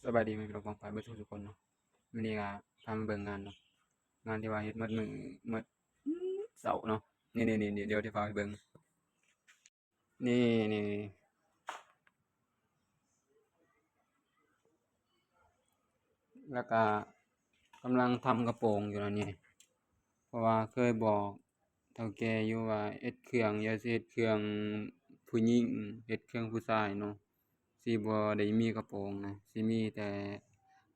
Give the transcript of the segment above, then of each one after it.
ສະບາຍດີ ແມ່ພີ່ນ້ອງປ້ອງປາຍເບິດທຸກຄົນເນາະ. ມື້ນີ້ກະພາມາເບິ່ງງານເນາະ, ງານທີ່ວ່າເຮັດໝົດມື້ໝົດເຊົ້າເນາະ. ນີ້ໆໆ ດຽວຊິພາໄປເບິ່ງ ນີ້ໆ ແລ້ວກະກຳລັງທຳກະໂປງຢູ່ເນາະນີ້ ເພາະວ່າເຄີຍບອກເຖົ້າແກ່ຢູ່ວ່າເຮັດເຄື່ອງ ຢ່າຊິເຮັດເຄື່ອງຜູ້ຍິງ ເຮັດເຄື່ອງຜູ້ຊາຍເນາະ, ຊິບໍ່ໄດ້ມີກະໂປງນະ ຊິມີແຕ່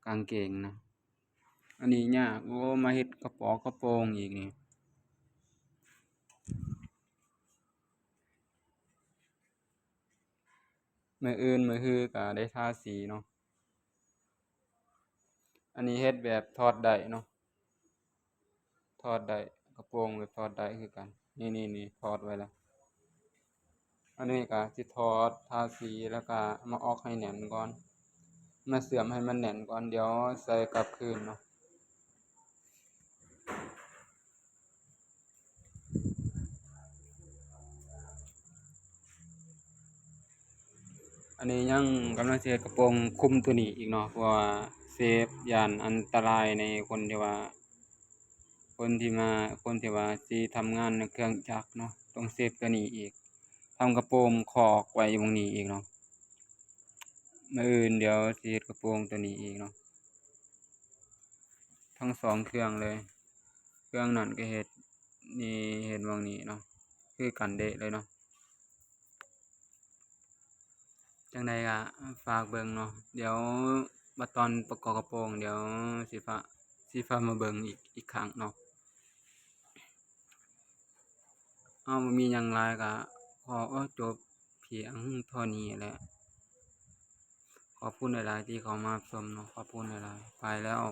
ກາງເກງນະ. ອັນນີ້ຍາກ ໂອ້ ມາເຮັດກະປອກກະໂປງອີກນີ້. ມື້ອື່ນມື້ຮືກະໄດ້ທາສີເນາະ. ອັນນີ້ເຮັດແບບຖອດໄດ້ເນາະ, ຖອດໄດ້ ກະໂປງແບບຖອດໄດ້ຄືກັນ. ນີ້ໆໆ ຖອດໄວ້ແລ້ວ. ອັນນີ້ກະຊິຖອດ ທາສີ ແລ້ວກະມາອອກໃຫ້ແໜ້ນກ່ອນ, ມາເຊື່ອມໃຫ້ມັນແໜ້ນກ່ອນ ດຽວໃສ່ກັບຄືນເນາະ. ອັນນີ້ຍັງກຳລັງຊິເຮັດກະໂປງຄຸມໂຕນີ້ອີກເນາະ ເພາະວ່າເຊບຢ້ານອັນຕະລາຍໃນຄົນທີ່ວ່າ ຄົນທີ່ມາ ຄົນທີ່ວ່າຊິທຳງານໃນເຄື່ອງຈັກເນາະ, ຕ້ອງເຊບໂຕນີ້ອີກ. ທຳກະໂປງຄອກໄວ້ໝ່ອງນີ້ອີກເນາະ. ມື້ອື່ນດຽວຊິເຮັດກະໂປງໂຕນີ້ອີກເນາະ. ທັງສອງເຄື່ອງເລີຍ, ເຄື່ອງນັ້ນກະເຮັດ ນີ້ເຮັດໝ່ອງນີ້ເນາະ ຄືກັນເດະເລີຍເນາະ. ຈັ່ງໃດກະຝາກເບິ່ງເນາະ, ດຽວມາຕອນປະກອບກະໂປງ ດຽວຊິພາ ຊິພາມາເບິ່ງອີກ ອີກຄັ້ງເນາະ. ເຮົາບໍ່ມີຫຍັງຫຼາຍ ກະຂໍ ເອີ ຈົບພຽງເທົ່ານີ້ແຫຼະ. ຂອບຄຸນຫຼາຍໆທີ່ເຂົ້າມາຮັບຊົມເນາະ, ຂອບຄຸນຫຼາຍໆ ໄປແລ້ວ.